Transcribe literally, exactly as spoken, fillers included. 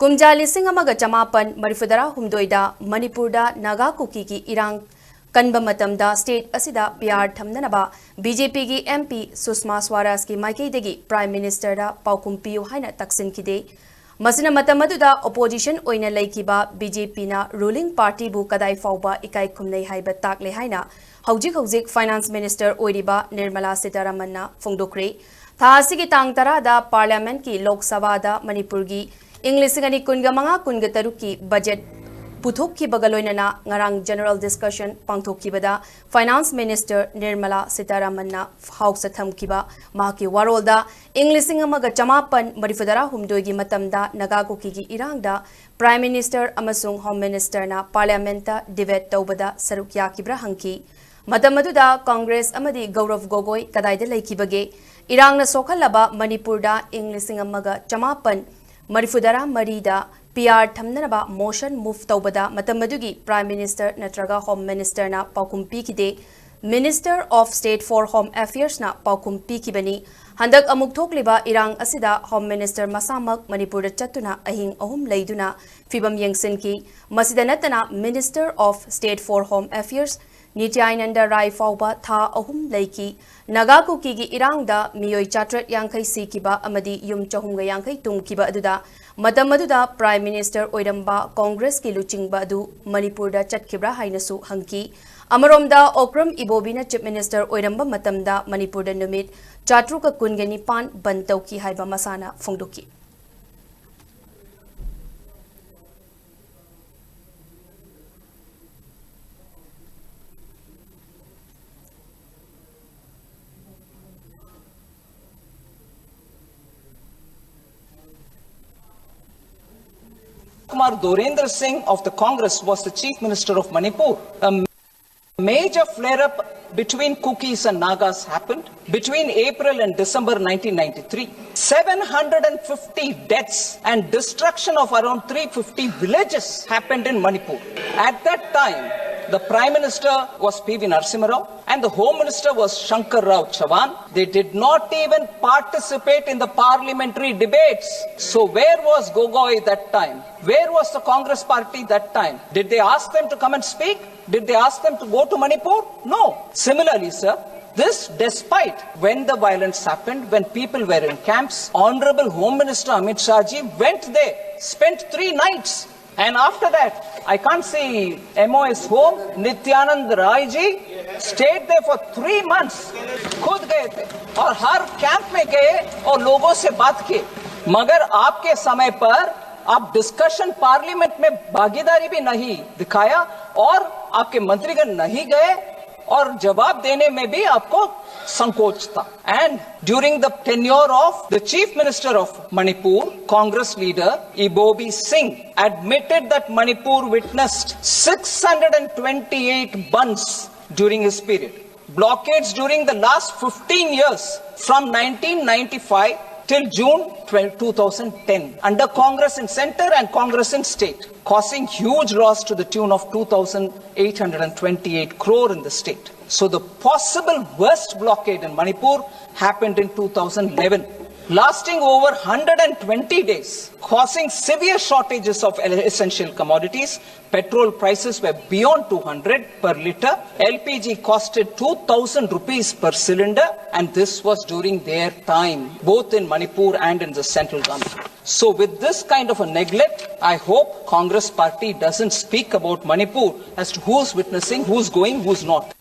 ꯀꯨꯝꯖꯥ ꯂꯤꯁꯤꯡ ꯑꯃꯒ ꯆꯃꯥꯄꯟ ꯃꯔꯤꯐꯨꯇꯔꯥ ꯍꯨꯝꯗꯣꯏꯗ ꯃꯅꯤꯄꯨꯔꯗ ꯅꯥꯒꯥ ꯀꯨꯀꯤꯒꯤ ꯏꯔꯥꯡ ꯀꯟꯕ ꯃꯇꯝꯗ state ꯑꯁꯤꯗ P R ꯊꯝꯅꯅꯕ B J P ꯒꯤ M P ꯁꯨꯁꯃꯥ ꯁ꯭ꯋꯥꯔꯥꯖꯀꯤ ꯃꯥꯏꯀꯩꯗꯒꯤ Prime Minister ꯗ ꯄꯥꯎꯈꯨꯝ ꯄꯤꯌꯨ ꯍꯥꯏꯅ ꯇꯛꯁꯤꯟꯈꯤꯗꯦ꯫ ꯃꯁꯤꯅ ꯃꯇꯝ ꯑꯗꯨꯗ opposition ꯑꯣꯏꯅ ꯂꯩꯈꯤꯕ B J P ꯅ ruling party ꯕꯨ ꯀꯗꯥꯏ ꯐꯥꯎꯕ ꯏꯀꯥꯏ ꯈꯨꯝꯅꯩ ꯍꯥꯏꯕ ꯇꯥꯛꯂꯦ ꯍꯥꯏꯅ ꯍꯧꯖꯤꯛ ꯍꯧꯖꯤꯛ Finance Minister ꯑꯣꯏꯔꯤꯕ ꯅꯤꯔꯃꯂꯥ ꯁꯤꯇꯥꯔꯥꯃꯟꯅ ꯐꯣꯡꯗꯣꯛꯈ꯭ꯔꯦ꯫ ꯊꯥ ꯑꯁꯤꯒꯤ ꯇꯥꯡ ꯇꯔꯥꯗ Parliament ꯀꯤ ꯂꯣꯛ ꯁꯚꯥꯗ ꯃꯅꯤꯄꯨꯔꯒꯤ ꯏꯪ ꯂꯤꯁꯤꯡ ꯑꯅꯤ ꯀꯨꯟꯒ ꯃꯉꯥ ꯀꯨꯟꯒ ꯇꯔꯨꯛꯀꯤ budget ꯄꯨꯊꯣꯛꯈꯤꯕꯒ ꯂꯣꯏꯅꯅ ꯉꯔꯥꯡ general discussion ꯄꯥꯡꯊꯣꯛꯈꯤꯕꯗ Finance Minister Nirmala ꯁꯤꯇꯥꯔꯥꯃꯟꯅ ꯍꯥꯎꯁꯇ ꯊꯝꯈꯤꯕ ꯃꯍꯥꯛꯀꯤ ꯋꯥꯔꯣꯜꯗ, ꯏꯪ ꯂꯤꯁꯤꯡ ꯑꯃꯒ ꯆꯃꯥꯄꯟ ꯃꯔꯤꯐꯨꯇꯔꯥ ꯍꯨꯝꯗꯣꯏꯒꯤ ꯃꯇꯝꯗ ꯅꯥꯒꯥ ꯀꯨꯀꯤꯒꯤ ꯏꯔꯥꯡꯗ Prime Minister ꯑꯃꯁꯨꯡ Home Minister ꯅ Parliament ꯇ debate ꯇꯧꯕꯗ ꯁꯔꯨꯛ ꯌꯥꯈꯤꯕ꯭ꯔꯥ ꯍꯪꯈꯤ꯫ ꯃꯇꯝ ꯑꯗꯨꯗ Congress ꯑꯃꯗꯤ ꯒꯧꯔꯚ ꯒꯣꯒꯣꯏ ꯀꯗꯥꯏꯗ ꯂꯩꯈꯤꯕꯒꯦ? ꯏꯔꯥꯡꯅ ꯁꯣꯛꯍꯜꯂꯕ ꯃꯅꯤꯄꯨꯔꯗ ꯏꯪ ꯂꯤꯁꯤꯡ ꯑꯃꯒ ꯆꯃꯥꯄꯟ ꯃꯔꯤꯐꯨꯇꯔꯥ ꯃꯔꯤꯗ P R ꯊꯝꯅꯅꯕ motion move ꯇꯧꯕꯗ ꯃꯇꯝ ꯑꯗꯨꯒꯤ Prime Minister ꯅꯠꯇ꯭ꯔꯒ Home Minister ꯅ ꯄꯥꯎꯈꯨꯝ ꯄꯤꯈꯤꯗꯦ꯫ Minister of State for Home Affairs ꯅ ꯄꯥꯎꯈꯨꯝ ꯄꯤꯈꯤꯕꯅꯤ꯫ ꯍꯟꯗꯛ ꯑꯃꯨꯛ ꯊꯣꯛꯂꯤꯕ ꯏꯔꯥꯡ ꯑꯁꯤꯗ Home Minister ꯃꯁꯥꯃꯛ ꯃꯅꯤꯄꯨꯔꯗ ꯆꯠꯇꯨꯅ ꯑꯍꯤꯡ ꯑꯍꯨꯝ ꯂꯩꯗꯨꯅ ꯐꯤꯕꯝ ꯌꯦꯡꯁꯤꯟꯈꯤ꯫ ꯃꯁꯤꯗ ꯅꯠꯇꯅ Minister of State for Home Affairs ꯅꯤꯇ꯭ꯌꯥꯅꯟꯗ ꯔꯥꯏ ꯐꯥꯎꯕ ꯊꯥ ꯑꯍꯨꯝ ꯂꯩꯈꯤ꯫ ꯅꯥꯒꯥ ꯀꯨꯀꯤꯒꯤ ꯏꯔꯥꯡꯗ ꯃꯤꯑꯣꯏ ꯆꯥꯇ꯭ꯔꯦꯠ ꯌꯥꯡꯈꯩ ꯁꯤꯈꯤꯕ ꯑꯃꯗꯤ ꯌꯨꯝ ꯆꯍꯨꯝꯒ ꯌꯥꯡꯈꯩ ꯇꯨꯝꯈꯤꯕ ꯑꯗꯨꯗ ꯃꯇꯝ ꯑꯗꯨꯗ Prime Minister ꯑꯣꯏꯔꯝꯕ Congress ꯀꯤ ꯂꯨꯆꯤꯡꯕ ꯑꯗꯨ ꯃꯅꯤꯄꯨꯔꯗ ꯆꯠꯈꯤꯕ꯭ꯔꯥ ꯍꯥꯏꯅꯁꯨ ꯍꯪꯈꯤ꯫ ꯑꯃꯔꯣꯝꯗ, ꯑꯣꯀ꯭ꯔꯝ ꯏꯕꯣꯕꯤꯅ Chief Minister ꯑꯣꯏꯔꯝꯕ ꯃꯇꯝꯗ ꯃꯅꯤꯄꯨꯔꯗ ꯅꯨꯃꯤꯠ ꯆꯥꯇ꯭ꯔꯨꯛꯀ ꯀꯨꯟꯒ ꯅꯤꯄꯥꯟ ꯕꯟ ꯇꯧꯈꯤ ꯍꯥꯏꯕ ꯃꯁꯥꯅ ꯐꯣꯡꯗꯣꯛꯈꯤ꯫ Kumar Dorendra Singh of the Congress was the Chief Minister of Manipur. A major flare-up between Kukis and Nagas happened. Between April and December nineteen ninety-three, seven hundred and fifty deaths and destruction of around three fifty villages happened in Manipur. At that time, The Prime Minister was P V Narasimha Rao and the Home Minister was Shankar Rao Chavan. They did not even participate in the parliamentary debates. So where was Gogoi that time? Where was the Congress party that time? Did they ask them to come and speak? Did they ask them to go to Manipur? No. Similarly, sir, this despite when the violence happened, when people were in camps, Honorable Home Minister Amit Shah ji went there, spent three nights. And after that, I can't see M O S Home, Nityanand Rai ji stayed there for three months. खुद गए थे और हर camp में गए और लोगों से बात किए। मगर आपके समय पर आप डिस्कशन पार्लियामेंट में भागीदारी भी नहीं दिखाया और आपके मंत्रीगण नहीं गए और जवाब देने में भी आपको संकोच था। And during the tenure of the Chief Minister of Manipur, Congress leader Ibobi Singh admitted that Manipur witnessed six hundred and twenty-eight bandhs during his period. Blockades during the last fifteen years, from nineteen ninety-five till June twelve, two thousand ten, under Congress in center and Congress in state, causing huge loss to the tune of two thousand eight hundred and twenty-eight crore in the state. So the possible worst blockade in Manipur happened in two thousand eleven, lasting over one hundred and twenty days, causing severe shortages of essential commodities. Petrol prices were beyond two hundred per litre. L P G costed two thousand rupees per cylinder, and this was during their time, both in Manipur and in the central government. So, with this kind of a neglect, I hope Congress party doesn't speak about Manipur as to who's witnessing, who's going, who's not.